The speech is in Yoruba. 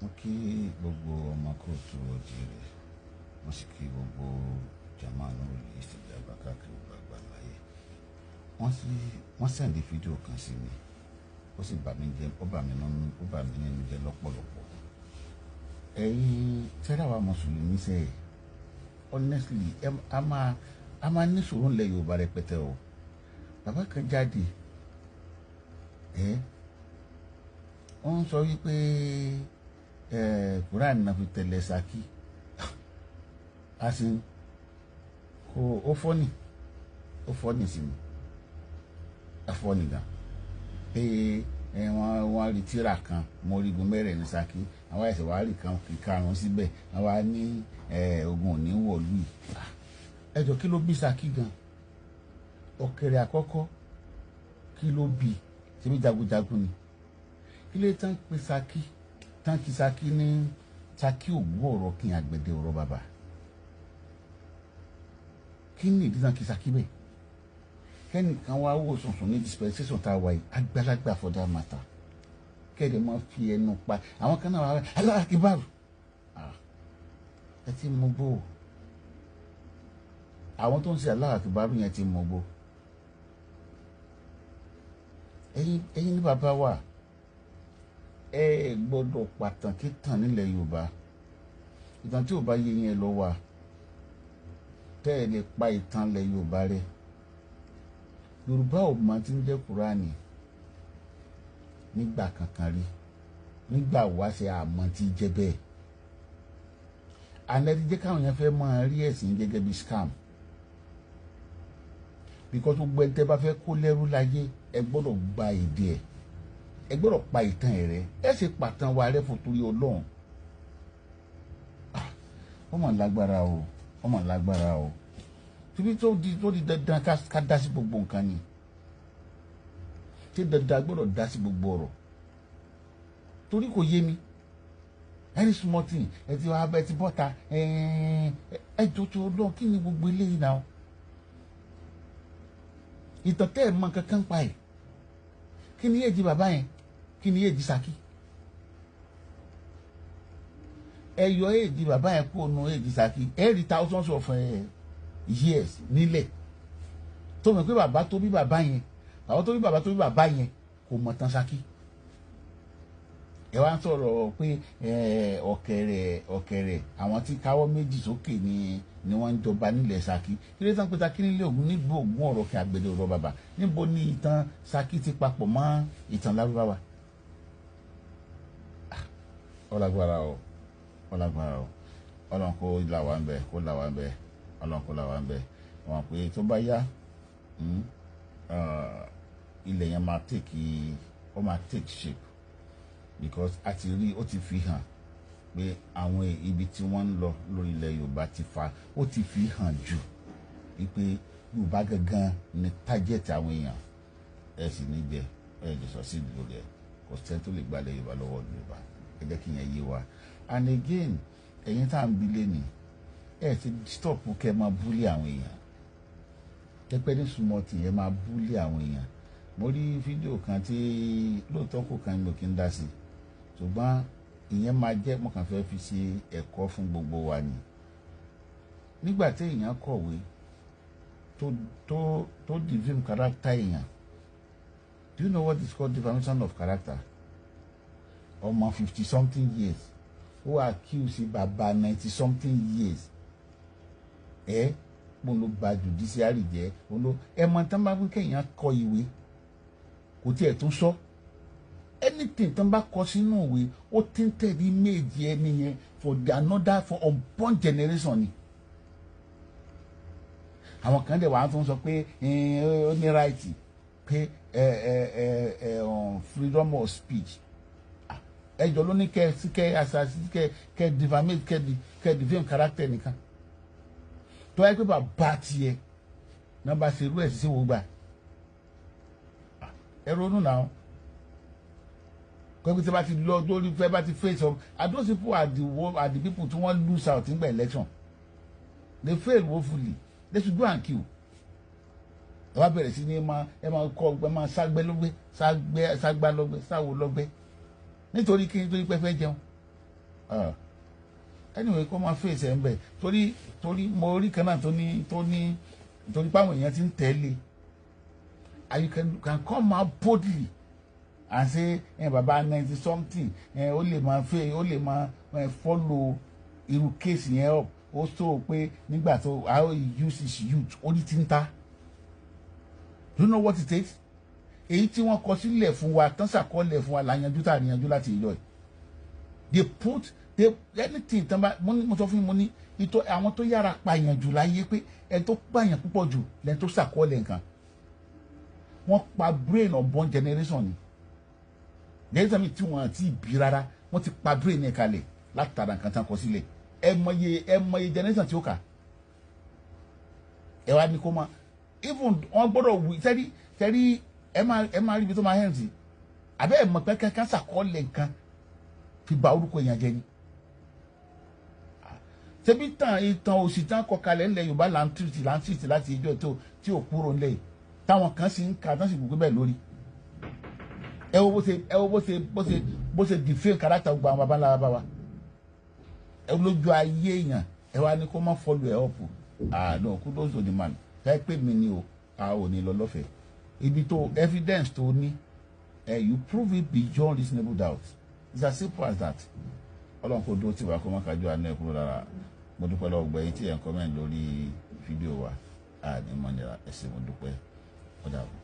Mo kí gbogbo ọmọ kóòtù oòjíire, mo sì kí gbogbo jama Nurul Istijaba káàkiri gbogbo àgbáláyé. Wọ́n sì wọ́n send fídíò kan sí mi, ó sì bà mí jẹ́, ó bà mí nínú, ó bà mí nínú jẹ́ lọ́pọ̀lọpọ̀. Ẹ̀yin tẹ́lẹ̀ wa mùsùlùmí sẹ́yìn, honestly, a máa ní sùúrù ńlẹ̀ Yorùbá rẹpẹtẹ o. Bàbá kan jáde, ẹ wọ́n sọ wípé ẹ Quran náà fi tẹ̀lé Ṣakí asin kò. Ó funny, ó funny sí mi, ó funny gan pé ẹ wọ́n rí tíra kan mọ́rígun mẹ́rẹ̀ ní Ṣakí, àwọn ẹ̀sẹ̀ wàá rí kan karùn-ún síbẹ̀, àwa ní ogun òní wọ̀lú yìí. Ẹ jọ, kí ló bí Ṣakí gan? Ọ̀kẹ́rẹ́ àkọ́kọ́, kí ló bí? Ṣebí jagunjagun ni? Kí ló tán pé Ṣakí, tán kí Ṣakí ní Ṣakí ògbó ọ̀rọ̀ kí n àgbẹ̀dẹ ọ̀rọ̀ bàbà? Kí ni ìdí tán kí Ṣakí bẹ́ẹ̀? Kẹ́nìkan wá wò sùnsùn ní dispensation tá a wà yìí, àgbàlagbà for that matter, kẹ́ẹ̀dẹ̀ máa fi ẹnu pa àwọn kan náà wà. Aláàkíbàrù, ẹ ti mú gbó. Àwọn tó ń ṣe aláàkíbàrù yẹn ti mú gbó. Ẹ̀yin ní bàbá wa, ẹ gbọ́dọ̀ pàtàkì tàn nílẹ̀ Yorùbá. Ìtàn tí ò bá yé yẹn lọ wà tẹ́ ẹ lè pa ìtàn ilẹ̀ Yorùbá rẹ. Yorùbá ò mọ tí ń jẹ́ Kúránì nígbà kankan rí, nígbà wáṣẹ àmọ́ tí jẹ́ bẹ́ẹ̀. Àná ti jẹ́ káwọn yẹn fẹ́ máa rí ẹ̀sìn gẹ́gẹ́ bí scam, because gbogbo ẹni tẹ́ bá fẹ́ kó lẹ́rú láyé, ẹ gbọ́dọ̀ gba èdè ẹ̀, ẹ gbọ́dọ̀ pa ìtàn ẹ̀ rẹ́. Ẹ sì pàtàn wa rẹ́ fún torí Ọlọ́run. Ó mà lágbára o, ó mà lágbára o. Tóbi tó di dandan ká dá sí gbogbo nǹkan ni, tí dandan gbọ́dọ̀ dá sí gbogbo ọ̀rọ̀, torí kò yé mi. Any small thing, ẹ ti wá, ẹ ti bọ́ta, ẹ jọ tó lọ. Kí ni gbogbo eléyìí náà? Ìtàn tẹ́ ẹ̀ mọ kankan pa ẹ̀, kí ni èjì bàbá yẹn? Kí ni èjì Ṣakí? Ẹ yọ èjì bàbá yẹn kó nu èjì Ṣakí, ẹ rí thousands of years nílẹ̀ tó mọ̀ pé bàbá tó bí bàbá yẹn, bàbá tó bí bàbá tó bí bàbá yẹn kò mọ̀ tán Ṣakí. Ẹ wá ń sọ̀rọ̀ pé ọ̀kẹ́rẹ́ ọ̀kẹ́rẹ́, àwọn tí káwọ́ méjì sókè ni wọ́n ń jọba nílẹ̀ Ṣakí. Kí ló tán pé Ṣakí nílé Ògún nílùú Ògún ọ̀rọ̀ kí àgbẹ̀dẹ ọ̀rọ̀ bàbà? Níbo ni ìtàn Ṣakí ti papọ̀ mọ́ ìtàn Lárúbáwá? Ọlágbára o, ọlágbára o. Ọlọ́run kó là wá ń bẹ, kó là wá ń bẹ. Ọlọ́run kó là wá ń bẹ. Wọn pé tó bá yá, ilẹ̀ yẹn máa take, ó máa take shape, because a ti rí, ó ti fi hàn pé àwọn ibi tí wọ́n ń lọ lórí ilẹ̀ Yorùbá ti fa, ó ti fi hàn jù wípé Yorùbá gangan ni target àwọn èèyàn. Ẹ sì ní jẹ, ẹ lè sọ sí lórí ẹ. Kò sẹ́ni tó lè gbalẹ̀ Yorùbá lọ́wọ́ Yorùbá. Ẹ jẹ́ kí yẹn yé wa. And again, ẹ̀yin tá à ń bi lé ní, ẹ ti stop kẹ́ ẹ máa bully àwọn èèyàn. Pẹ́pẹ́ ní súnmọ́ tì, ẹ máa bully àwọn èèyàn. Mo rí fídíò kan tí lóòótọ́ kò kan mi ò kí ń dá sí, ṣùgbọ́n ìyẹn máa jẹ́ mo kàn fẹ́ fi ṣe ẹ̀kọ́ fún gbogbo wa ni. Nígbà tí èèyàn kọ̀wé tó defame character èèyàn, do you know what is called defamation of character? Ọmọ 50 something years, ó accuse bàbá 90 something years, ẹ pọ́n ló ba judiciary jẹ́ òun ló. Ẹ mọ tán bá wí kéèyàn kọ ìwé, kò tiẹ̀ tún sọ anything tán bá kọ sínú ìwé, ó tainted image ẹni yẹn for the another, for unborn generation ni. Àwọn kan dẹ̀ wàá tún sọ pé ó ní right, pé ẹ ẹ ẹ ẹ freedom of speech. Ẹjọ́ ló ní kẹ sí kẹ assassin, kẹ defamate, kẹ defame character nìkan tó yẹ pé bàbá tiẹ̀ náà bá ṣe irú ẹ̀ sí wo gbà. Ẹ ronú náà pé tí bá ti lọ lórí fẹ́ bá ti face up, and those people are the people tí wọ́n lose out nígbà election. They fail woefully. They should go and queue. Ẹ wá bẹ̀rẹ̀ sí ní máa, ẹ máa kọ́, ẹ máa ságbẹ́ lọ́gbẹ́, ságbẹ́ ságbá lọ́gbẹ́, sáwo lọ́gbẹ́. Nítorí kí? Nítorí pé fẹ́ jẹun. Ah, anyway, kó máa fèsì ẹ̀ ń bẹ̀, torí mo rí kan náà tó ní torí páwọn èèyàn ti ń tẹ̀lé, and you can come out boldly and say, ẹ bàbá 90 something, ẹ ó lè máa fẹ́, ó lè máa follow irú case yẹn up. Ó sọ pé nígbà tó, how he use his youth, orí ti ń ta. Do you know what it takes? Èyí tí wọ́n kọ sílẹ̀ fún wa tán, ṣàkọọ́lẹ̀ fún wa là ń yanjú, tá à ń yanjú láti ìjọ yìí. They put they anything tán bá. Mo ní, mo sọ fún yín, mo ní ìtọ́ àwọn tó yára pààyàn jù láyé, pé ẹni tó pààyàn púpọ̀ jù lẹni tó ṣàkọọ́lẹ̀ nǹkan. Wọ́n pa brain unborn generation ni. Generation mi tí wọ́n ti bí rárá, wọ́n ti pa brain yẹn kalẹ̀ látara nǹkan tán kọ sílẹ̀. Ẹ mọye generation tí ó kà. Ẹ wá ní kó máa even, wọ́n gbọ́dọ̀ wí sẹ́rí. Ẹ máa rí ibi tó máa hẹ́ǹ sí. Àbẹ́ ẹ mọ̀ pé kankan ṣàkọọ́lẹ̀ nǹkan fi ba orúkọ èèyàn jẹ́ ni? Ṣebí tàn ìtàn òsì tán kọ kalẹ̀ ńlẹ̀ Yorùbá là ń tìrìtì láti ìjọ tó tí ò kúrò ńlẹ̀ yìí, táwọn kan sì ń ka, tán sì gbogbo bẹ́ẹ̀ lórí. Ẹ wo bó ṣe defame character gbogbo àwọn baba ńlá bàbá wa. Ẹ lójú ayé èèyàn, ẹ wá ní kó má follow ẹ up. Ah no, kudos to the man. Ẹ pè mí ni o, a ò ní lọ lọ́fẹ̀ẹ́. Ibi tó evidence tó ní ẹ, you prove it beyond reasonable doubt. It's as simple as that. Ọlọ́run kò dúró tì wá, kó má kájú àánú ẹ̀ kúrò lára. Mo dúpẹ́ lọ́wọ́ gbẹ̀yìn tí ẹ̀ ń comment lórí fídíò wa. Àní mọ́nira ẹ̀sìn. Mo dúpẹ́, ó dàbọ̀.